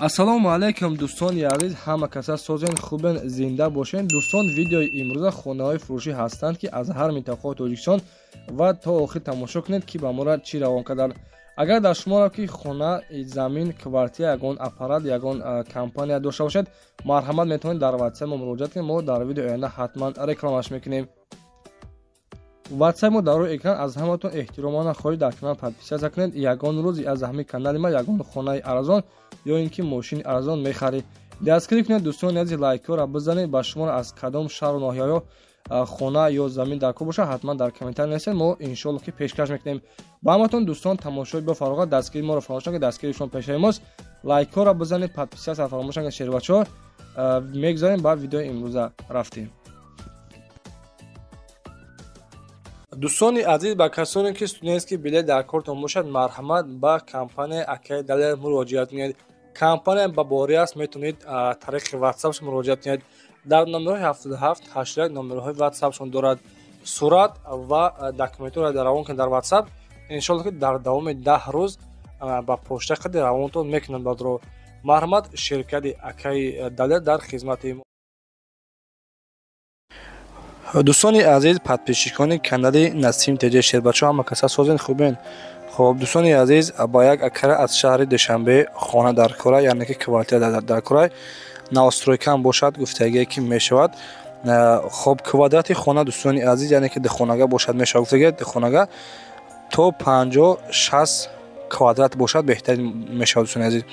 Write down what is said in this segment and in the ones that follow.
Ассалому алайкум дӯстони азиз, ҳама каса созен, хубен, зинда бошен. Дӯстон, видеои имрӯза хонаҳои фурӯшӣ ҳастанд, ки аз ҳар минтақаи Тоҷикистон ва то охир тамошо кунед, ки ба мора чӣ равон карданд. Агар дар шуморо ки хона, замин, квартира, ягон аппарат, ягон компания дошта бошед, марҳамат, метавонед дар WhatsApp мо муроҷиат кунед. Мо дар видеои оянда ҳатман рекламаш мекунем. WhatsApp мо дар рӯи экран. Аз ҳаматон эҳтиромона хоҳиш, дар канал подписаться кунед. Ягон рӯз аз ҳамин канали ма ягон хонаи арзон ё ин ки мошини арзон мехаред. Дастгирӣ кунед, дӯстони азиз, лайкҳоро бизанед. Ба шуморо аз кадом шаҳру ноҳияҳо хона ё замин дар кор бошад, ҳатман дар комментарий нависед, мо иншоалло ки пешкаш мекунем. Ба ҳаматон, дӯстон, тамошои бо фароғат, дастгирии моро фаромӯш накунед, дастгирии шумо пешаи мост. Лайкҳоро бизанед, подписаться фаромӯш накунед. Шербачаҳо, мегузарем ба видеои имрӯза, рафтем. Дӯстони азиз, ба касоне ки студентский билет дар кортон бошад, марҳамат, ба компанияи акаи Далер муроҷиат кунед. Компания ба борӣ аст, метавонед тариқи ватсапш муроҷиат кунед. Дар номерҳои 77 81 номерҳои ватсапшон дорад. Сурат ва документҳоро равон кунед дар ватсап, иншоалло ки дар давоми 10 рӯз ба почта қади равонтон мекунанд. Бадро марҳамат, ширкати акаи Далер дар хизмати. Дӯстони азиз, подписчикони канали Насим ТЖ, шербачо, ҳама каса созен, хубен? Хоб, дӯстони азиз, ба як акара аз шаҳри Душанбе хона дар кора, яъне ки квартира дар кора, новостройкаам бошад, гуфтагие ки мешавад. Хоб, квадрати хона, дӯстони азиз, яъне ки духонага бошад мешавад, гуфтагие. Духонага то 50-60 квадрат бошад, беҳтарин мешавад, дӯстони азиз.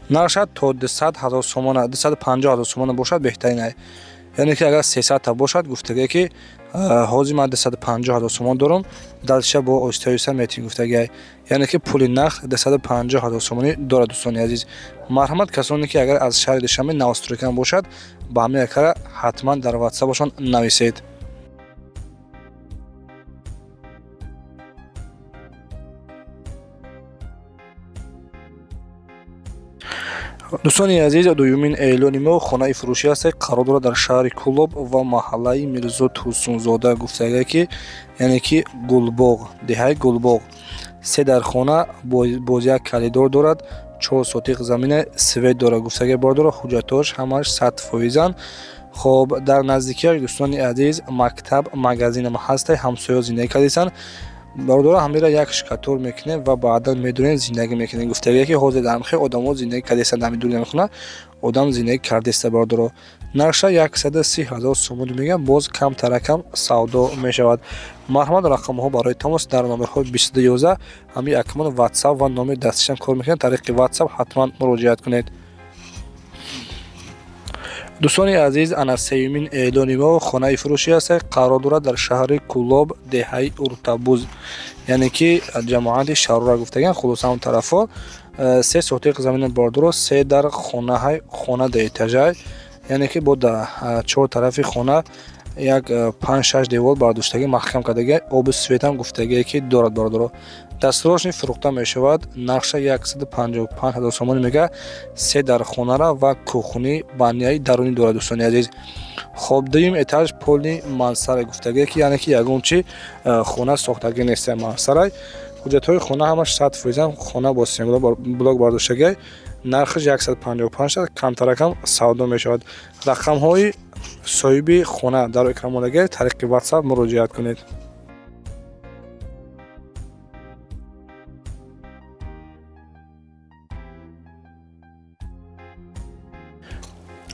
Нархшад то 200 000 сомона, 250 000 сомона бошад, беҳтарин. Яъне ки агар 300-та бошад, гуфтагие ки ҳозир ман 250 000 сомон дорам, дальше бо оҳиста оҳиста метин, гуфтагие. Яъне ки пули нақд 250 000 сомонӣ дорад. Дӯстони азиз, марҳамат, касоне ки агар аз шаҳри Душанбе новостройкаам бошад, ба ҳамин акара ҳатман дар ватсапашон нависед. Дӯстони азиз, дуюмин эълони мо хонаи фурӯшӣ аст, қарор дорад дар шаҳри Кӯлоб ва маҳаллаи Мирзо Турсунзода, гуфтага ки, яъне ки Гулбоғ, деҳаи Гулбоғ. Се дар хона, боз як коридор дорад, 4 сотиқ замина, свет дорад, гуфтага. Бардора, ҳуҷҷатҳош ҳамаш 100%-анд. Хоб, дар наздикиаш, дӯстони азиз, мактаб, магазинам ҳаста, ҳамсоё зиндагӣ кардисанд. Бародаро, ҳамира як шкатур мекунем ва баъдан медонем, зиндагӣ мекунем, гуфтагие ки ҳозир дар ҳамхел одамо зиндагӣ кардестанд. Ҳами дури хона одам зиндагӣ кардеста. Бародаро, нархша 130 000 сомонӣ мегӯям, боз камтаракам савдо мешавад. Марҳамат, рақамҳо барои тамос дар номерҳои 22 11. Ҳами акмон ватсап ва номери дастишам кор мекунад, тариқи ватсап ҳатман муроҷиат кунед. Дӯстони азиз, ана сеюмин эълони мо хонаи фурӯшӣ аст, қарор дорад дар шаҳри Кӯлоб, деҳаи Уртабуз, яъне ки ҷамоати Шарора гуфтаган, хулоса он тарафҳо. 3 сотиқ замина, бордоро, се дар хонаҳай, хона дуэтажай, яъне ки бо чор тарафи хона як панҷ шаш девор бардоштагӣ, маҳкам кардагӣ, обу светам гуфтагие ки дорад. Бародаро, дастрошни фурӯхта мешавад, нархша 155 000 сомонӣ мега. Се дар хонара ва кухни, баняи дарунӣ дорад, дӯстони азиз. Хоб, дуюм этаж, полный мансара, гуфтагие ки, яъне ки ягон чи хона сохтагӣ нест, мансарай. Ҳуҷҷатҳои хона ҳамаш 100%-ам, хона бо блок бардоштагӣ. Нархаш 155, камтаракам савдо мешавад. Рақамҳои соҳиби хона дар экран мондагӣ, тариқи ватсап муроҷиат кунед.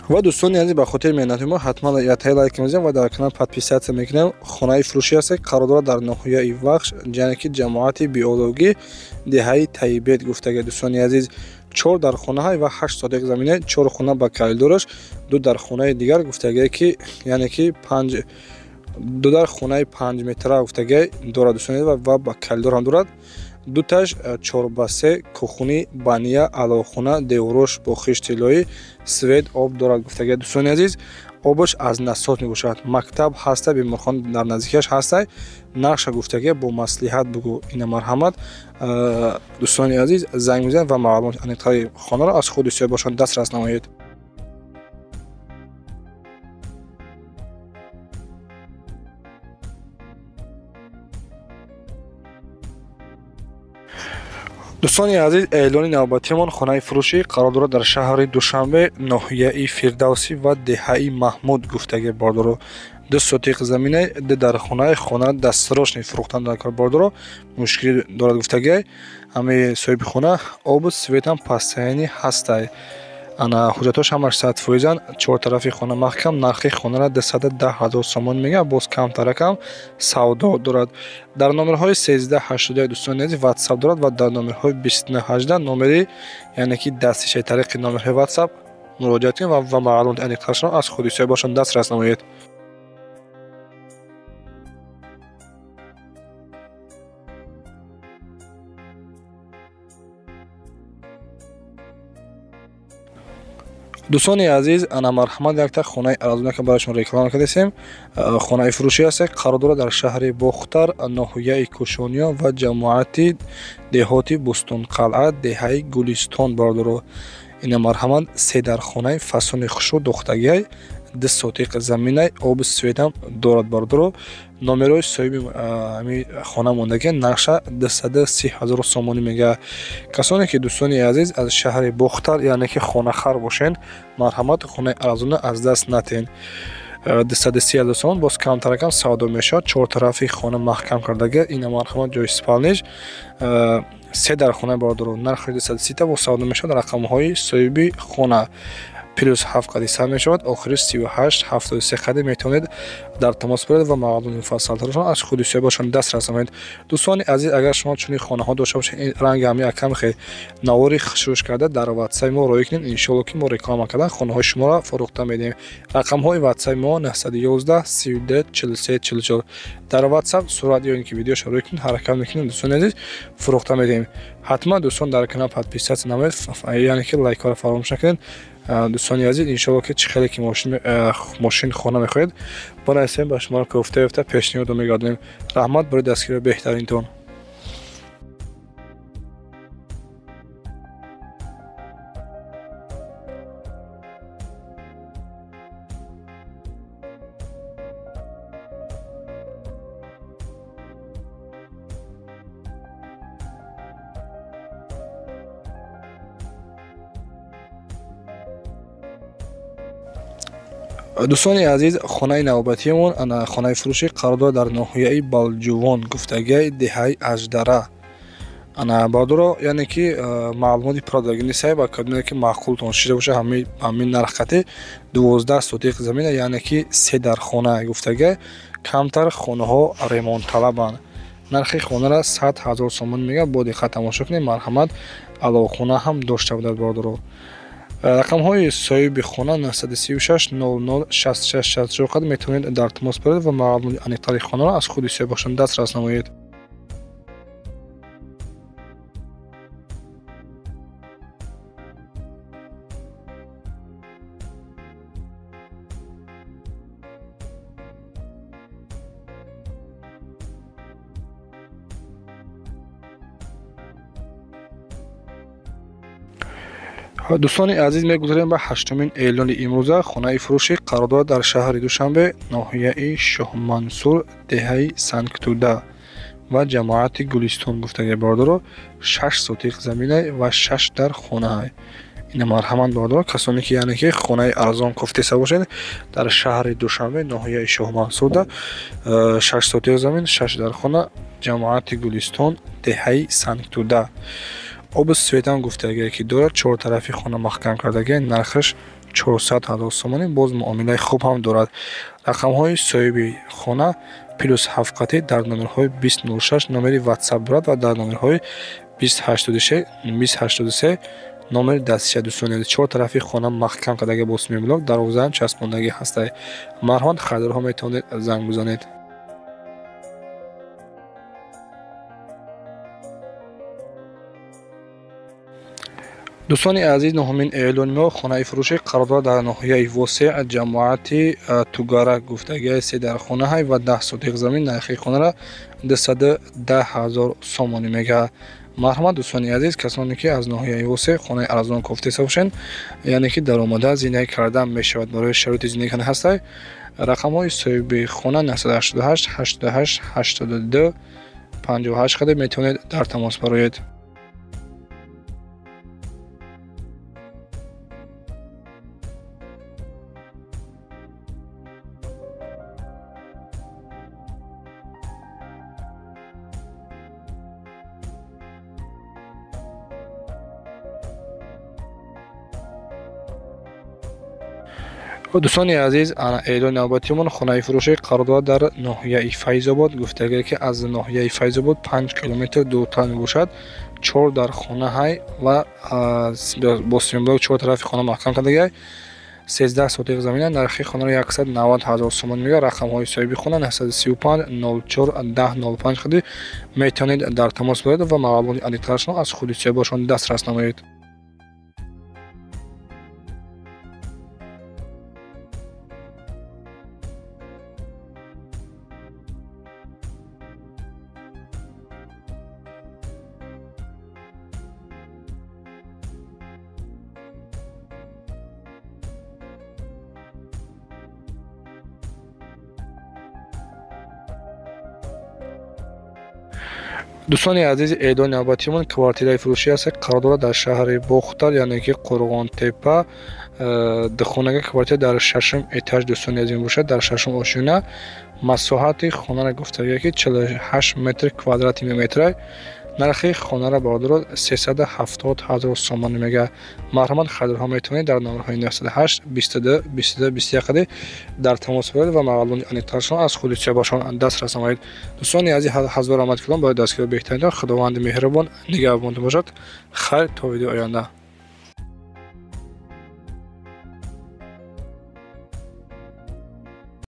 Ва дӯстони азиз, ба хотири меҳнати мо ҳатман ятаи лайк мезанем ва дар канал подписаться мекунем. Хонаи фурӯшӣ аст, қарор дорад дар ноҳияи Вахш, яъне ки ҷамоати Биологӣ, деҳаи Таибет, гуфтага. Дӯстони азиз, чор дар хонаҳай ва 8 сотиқ замина, чор хона ба коридораш, ду дар хонаи дигар, гуфтагие ки, яъне ки панҷ, ду дар хонаи 5 метра, гуфтагие, дорад, дӯстони, ва ба коридор ҳам дорад. Дуташ 4 ба 3, кухни, баня, аловхона, девораш бо хишт тиллоӣ, свет, об дорад, гуфтагия. Дӯстони азиз, обаш аз насос мебошад. Мактаб ҳаста, беморхона дар наздикиаш ҳаста. Нархша, гуфтагия, бо маслиҳат бугӯ. Ина марҳамат, дӯстони азиз, занг мезанед ва маълумоти аниқтари хонаро аз худи соҳибошон дастрас намоед. Дӯстони азиз, эълони навбатиамон хонаи фурӯшӣ қарор дорад дар шаҳри Душанбе, ноҳияи Фирдавсӣ ва деҳаи Маҳмуд гуфтагӣ бордоро. 2 сотиқ замина, 2 дар хонаи хона дастсрочный фурӯхтан дар кор бордоро мушкилӣ дорад гуфтагӣ. Ҳамаи соҳиби хона обу светам пастаяни ҳастай. Ана ҳуҷҷатҳош ҳамаш 100%-анд, чор тарафи хона маҳкам, нархи хонара 210 000 сомон мегӯяд, боз камтаракам савдо дорад. Дар номерҳои 1381 дӯстони азиз WhatsApp дорад ва дар номерҳои 2918 номери, яъне ки дастишаи тариқи номерҳои WhatsApp муроҷиат кунед ва маълумоти аниқтарашро аз худи соҳибашон дастрас намоед. Дӯстони азиз, ана марҳамат, якта хонаи арзона ки барои шумо реклама кардесем, хонаи фурӯшӣ аст, қарор дорад дар шаҳри Бохтар, ноҳияи Кӯшониён ва ҷамоати деҳоти Бӯстонқалъа, деҳаи Гулистон бародаро. Ина марҳамат, се дар хонаи фасони хушрӯ дохтагиай, 2 сотиқ заминай, обу светам дорад бародаро. Номерои соҳиби ҳамин хона мондагӣ, нақша 230 000 сомонӣ мегӯяд. Касоне ки дӯстони азиз аз шаҳри Бохтар, яъне ки хонахар бошед, марҳамат, хонаи арзона аз даст натиҳед. 230 000 сомон боз камтаракам савдо мешавад. Чор тарафи хона маҳкам кардагӣ, ина марҳамат ҷои спалниш, се дар хона бародаро, нархи 230 та боз савдо мешавад. Рақамҳои соҳиби хона плюс 7 қади сар мешавад, охири 38 73 қади метавонед дар тамос баред ва маълумоти муфассалтарашон аз худи соҳибашон дастрас намоед. Дӯстони азиз, агар шумо чунин хонаҳо дошта бошед, ин ранги ҳамин акам хел навори хушрӯш карда дар WhatsApp мо роӣ кунед, иншоалло ки мо реклама кардан хонаҳои шуморо фурӯхта медиҳем. Рақамҳои WhatsApp мо 911 32 43 44. Дар WhatsApp сурат ё ин ки видеошо роӣ кунед, ҳаракат мекунем дӯстони азиз, фурӯхта медиҳем. Ҳатман дӯстон дар канал подписаться намоед, яъне ки лайкҳоро фаромӯш накунед. Дӯстони азиз, иншоалло ки чӣ хеле ки мошин хона мехоҳед, бонасем ба шуморо кофта ёфта пешниҳодо мегардонем. Раҳмат барои дастгирии беҳтаринтон. Дӯстони азиз, хонаи навбатиамон ана хонаи фурӯшӣ қарор дорад дар ноҳияи Балҷувон гуфтагиай, деҳаи Аждара. Ана бародаро, яъне ки маълумоти пурра нисай ба кадоме ки маъқултон шида боша, ҳамин нарх қати 12 сотиқ замина, яъне ки се дар хона гуфтагиай, камтар хонаҳо ремонтталабанд. Нархи хонара 100 000 сомон мегӯяд, бо диққат тамошо кунед, марҳамат, алоқхона ҳам дошта будад бародаро. Рақамҳои соҳиби хона 936 00 66 64 қад метавонед дар тамос баред ва маълумоти аниқтари хонаро аз худи соҳибашон дастрас намоед. Дӯстони азиз, мегузарем ба ҳаштумин эълони имрӯза. Хонаи фурӯшӣ қарор дорад дар шаҳри Душанбе, ноҳияи Шоҳмансур, деҳаи Сангтуда ва ҷамоати Гулистон гуфтагӣ бародаро. 6 сотиқ замина ва 6 дар хона. Ина марҳамат бародаро, касоне ки яъне ки хонаи арзон кофтеса бошед, дар шаҳри Душанбе, ноҳияи Шоҳмансурда 6 сотиқ замин, 6 дар хона, ҷамоати Гулистон, деҳаи Сангтуда. Обу светам гуфтагие ки дорад, чор тарафи хона маҳкам кардагие, нархаш 400 000 сомонӣ, боз муомилаи хуб ҳам дорад. Рақамҳои соҳиби хона плюс 7 қати дар номерҳои 2006 номери WhatsApp дорад ва дар номерҳои 2083 номери дастиша. Дӯстони азиз, чор тарафи хона маҳкам кардагие, бо симблок, дарвозаам часпондагӣ ҳастай. Марҳамат, харидорҳо метавонед занг бизанед. Дӯстони азиз, нуҳумин эълони мо хонаи фурӯшӣ қарор дорад дар ноҳияи Восеъ, ҷамоати Тугарак гуфтагиай, се дар хонаҳай ва 10 сотиқ замин, нархи хонара 210 000 сомонӣ мегӯяд. Марҳамат дӯстони азиз, касоне ки аз ноҳияи Восеъ хонаи арзон кофтеса бошед, яъне ки даромада зиндагӣ кардан мешавад, барои шароити зиндагӣ кардан ҳастай. Рақамҳои соҳиби хона 988 88 82 58 қадар метавонед дар тамос бароед. Дӯстони азиз, эълони навбатиамон хонаи фурӯшӣ қарор дорад дар ноҳияи Файзобод. Гуфтагӣ ки аз ноҳияи Файзобод 5 километр дуртар мебошад. 4 дар хона ҳай ва бо симблок 4 тарафи хона маҳкам кардагиай. 13 сотиқ замина. Нархи хонаро 190 ҳазор сомон мега. Рақамҳои соҳиби хона 935 04 10 05 худи метавонед дар тамос баред ва маълумоти аниқтарашро аз худи соҳибашон дастрас намоед. Дӯстони азиз, эълони навбатиамон квартираи фурӯшӣ аст, қарор дорад дар шаҳри Бохтар, яъне ки Қурғонтепа. Духонага квартира дар шашум этаж, дӯстони азиз, мебошад, дар шашум ошёна. Масоҳати хонаро гуфтагӣ ки 48 метр квадрати метрай. Нархи хонаро бародаро 370 ҳазор сомон мега. Марҳамат, харидорҳо метавонед дар номерҳои 908 22 22 21 дар тамос баред ва маълумоти аниқтарашон аз худи соҳибашон дастрас намоед. Дӯстони азиз, ҳазор раҳмат калом барои дастгири беҳтаринтон. Худованди меҳрубон нигаҳбонтон бошад. Хайр, то видеои оянда.